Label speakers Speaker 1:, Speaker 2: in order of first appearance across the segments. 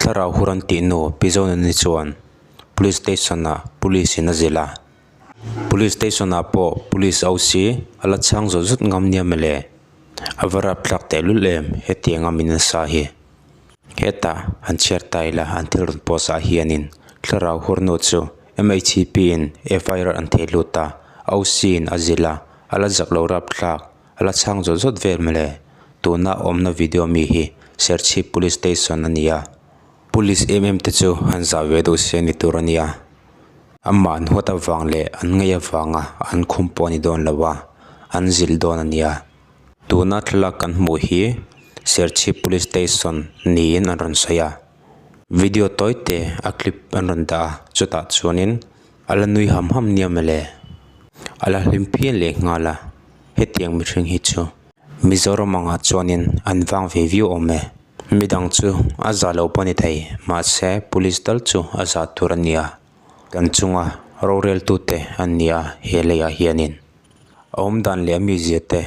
Speaker 1: Thlarau hur an tih nu Pi Zonuni chuan Police Station-ah Police in a zilh a. Police Station-ah pawh Police OC a la chhang zawt zawt ngam nia mawle. A va rapthlak tehlul em hetianga min nasa hi. Hetah han chhiar ta ila an thil rawn post ah hianin thlarau hur nu chu MHP in FIR an thei lut a, OC in a zilh a, a la zak lo rapthlak, a la chhang zawt zawt vel mawle. Tuna awmna video mi hi Serchhip Police Station a ni a, Police em em te chu han zah ve deuh se ni tur a nia. Amah an huat avang leh an ngaih avanga an khum pawh a ni dawn lo a, an zilh dawn a nia. Tuna thlalak kan hmuh hi Serchhip Police Station niin an rawn sawi a, video tawi te a clip an rawn dah a, chutah chuanin a la nui ham ham nia mawle, a la hlim phian leh nghal a, hetiang mihring hi chu Mizoram angah chuanin an vang ve viau awm e, midang chu a zah lo pawh a ni thei, mahse Police tal chu a zah tur a nia, kan chunga roreltute an ni a he leiah hianin. A awm dan leh a mizia te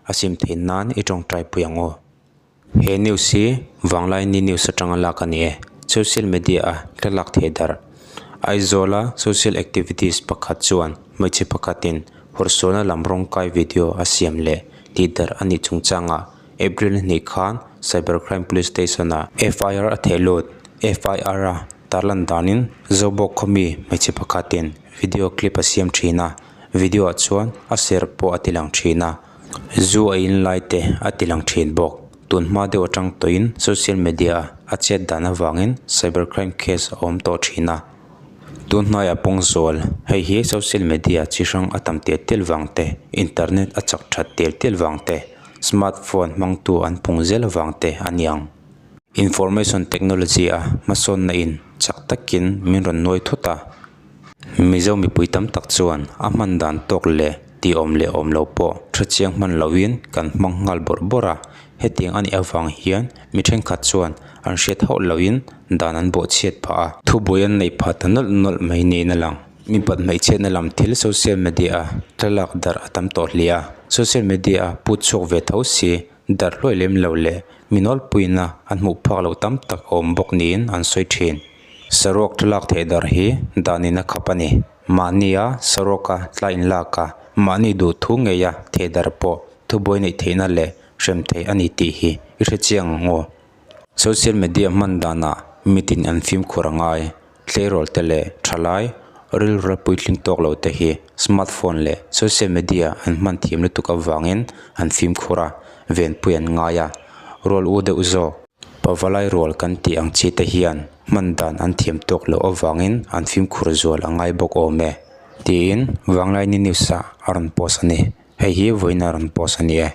Speaker 1: a sim theih nan i tawngtai pui ang aw. He news hi Vanglaini news atanga lak a ni e. Social media a thlalak thei darh. Aizawla social activities pakhat chuan hmeichhe pakhatin hawrsualna lam rawngkai video a siam leh tih darh a nih chungchangah April hnih khan Cyber Crime Police Station ah FIR a theh lut. FIR a tarlan danin Zobawk khawmi hmeichhe pakhatin video clip a siam thin a. Video ah chuan a ser pawh a ti lang thin a, zu a in lai te a ti lang thin bawk. Tun hma deuh atang tawhin social media a a chet dan avangin cyber crime case a awm tawh thin a. Tun hnuaiah pawng zual, hei hi social media chi hrang a tam tial tial vang te, internet a chak that tial tial vang te, smartphone hmangtu an pung zel avang te a niang. Information technology a hmasawnna in chak takin min rawn nuai thut a. Mizo mipui tam tak chuan a hman dan tawk leh tih awm leh awm lo pawh tha chiang hman loin kan hmang nghal bawrh bawrh a, hetiang a nih avang hian mi thenkhat chuan an hriat hauh loin dan an bawhchhiat phah a, thubuai an neih phah ta nawlh nawlh mai niin a lang. Mipat hmeichhiatna lam thil social media a thlalak darh a tam tawh hle a, social media a put chhuak ve tho si darh hluai lem lo leh mi nawlpuina an hmuh phak loh tam tak a awm bawk niin an sawi thin. Saruak thlalak theih darh hi danin a khap a ni. Mahnia saruaka tla inlak a, mahni duh thu ngeia theih darh pawh thubuai neih theihna leh hrem theih a ni tih hi i hre chiang ang aw. Social media hman danah mitin an fimkhur a ngai. Tleirawl te leh thalai rilru la puitling tawk lo te hi smartphone leh social media an hman thiam lutuk avangin an fimkhur a, venpui an ngai a, rual u deuh zawk. Pavalai rual kan tih ang chi te hian hman dan an thiam tawk loh avangin an fimkhur zual a ngai bawk awm e tiin Vanglaini news ah a rawn post a ni. Hei hi vawiin a rawn post a ni e.